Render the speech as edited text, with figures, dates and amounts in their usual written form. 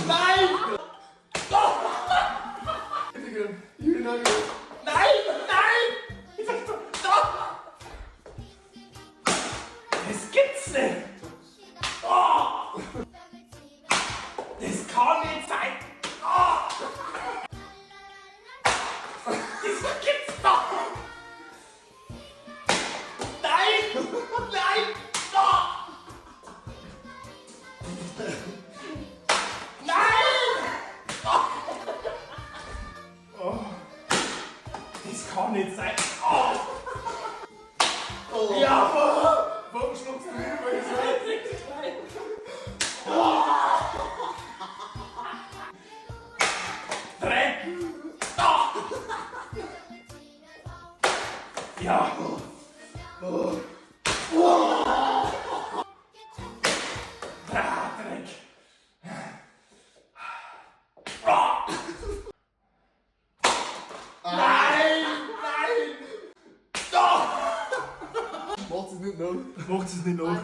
Nein! Nein! Nein! Ich sag doch, doch! Das gibt's nicht! Oh! Das kann nicht sein! Oh! Das gibt's doch! Nein! Nein! Oh! Nein! Oh. Das kann nicht sein. Oh. Ja! Warum schluckst du über? Dreck! Oh. Ja! Oh. Ah, Dreck! Oh. Nein! Nein! Doch! Macht es nicht noch. Macht es nicht noch.